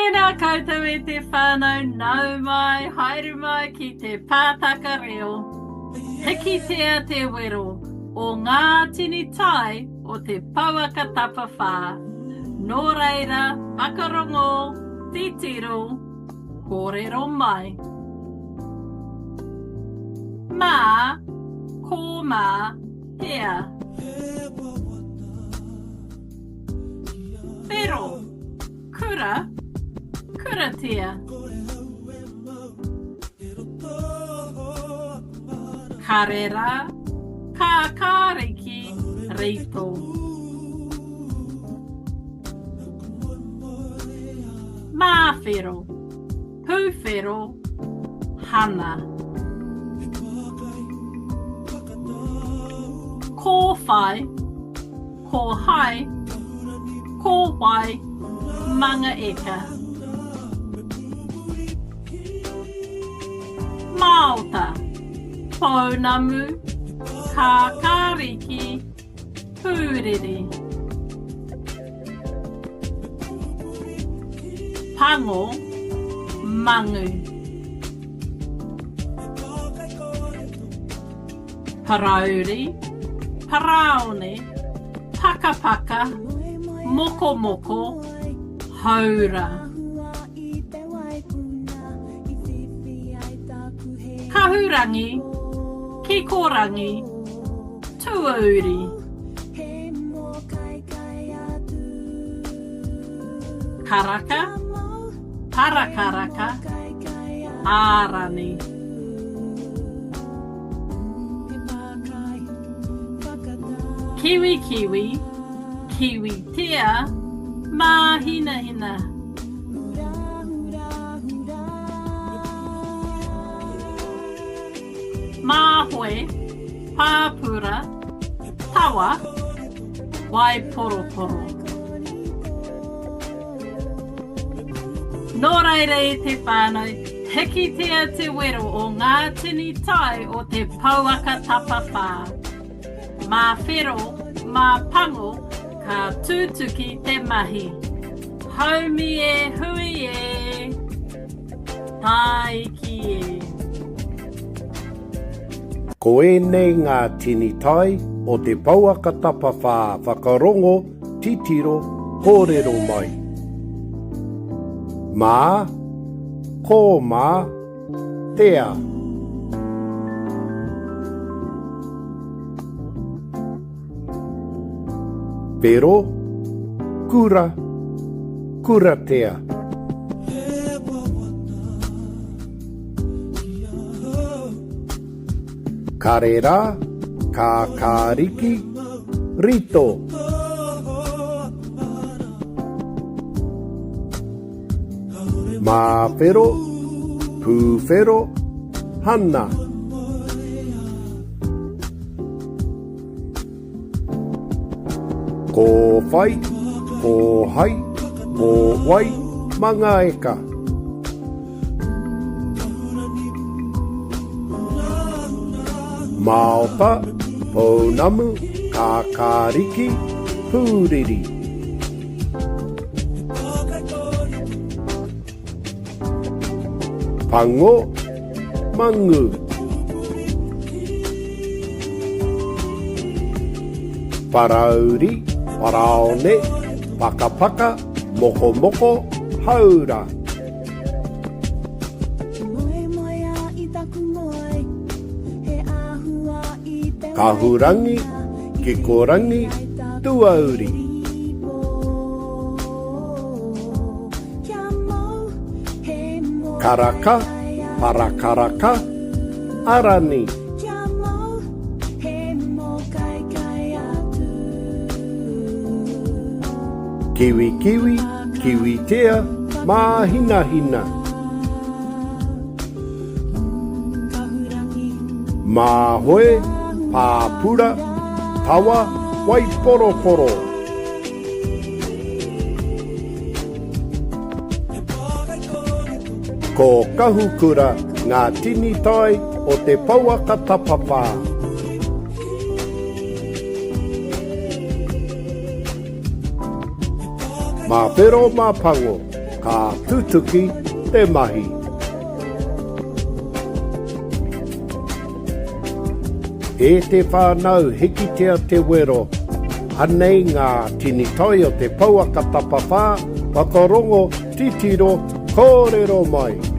Tēnā koutou e te whānau, nau mai, haere mai ki te pātaka reo. Hikitia te wero o ngā tini tai o te pouaka tapawhā. Nō reira, whakarongo, titiro, kōrero mai. Mā, kōmā, hea. Whero, kura, kuratia. Karera, kākāriki, rito. Māwhero, pūwhero, hana. Kōwhai, kōhai, kōwai, mangaeka. Māota, pounamu, kākāriki, pūrere. Pango, mangu. Parauri, paraone, pakapaka, mokomoko, haura. Kahurangi, kikorangi, tuauri. Karaka, parakaraka, ārani. Kiwikiwi, kiwitea, māhinahina. Māhoe, pāpura, tawa, waiporoporo. Nō reira e te whānau, hikitia te wero o ngā tini tai o te pouaka tapawhā. Mā whero, mā pango, ka tutuki te mahi. Haumi e hui e! Tāiki e! Ko ēnei ngā tini tai o te pouaka tapawhā whakarongo, titiro, kōrero mai. Mā, kōmā, tea. Whero, kura, kuratea. Karera, kākāriki, rito. Māwhero, pūwhero, hana. Kōwhai, kōhai, kōwai, mangaeka. Māota, pounamu, kākāriki, pūriri. Pango, mangu. Parauri, paraone, pakapaka, mokomoko, haura. Kahurangi, kikorangi, tuauri. Karaka, parakaraka, arani. Kiwikiwi, kiwitea, māhinahina. Māhoe, pāpura, tawa, waiporoporo. Ko Kahukura ngā tini tai o te pouaka tapawhā. Mā whero mā pango. Ka tutuki te mahi. E te whānau hikitia te wero, anei ngā tini tai o te pouaka tapawhā, whakarongo, titiro, kōrero mai!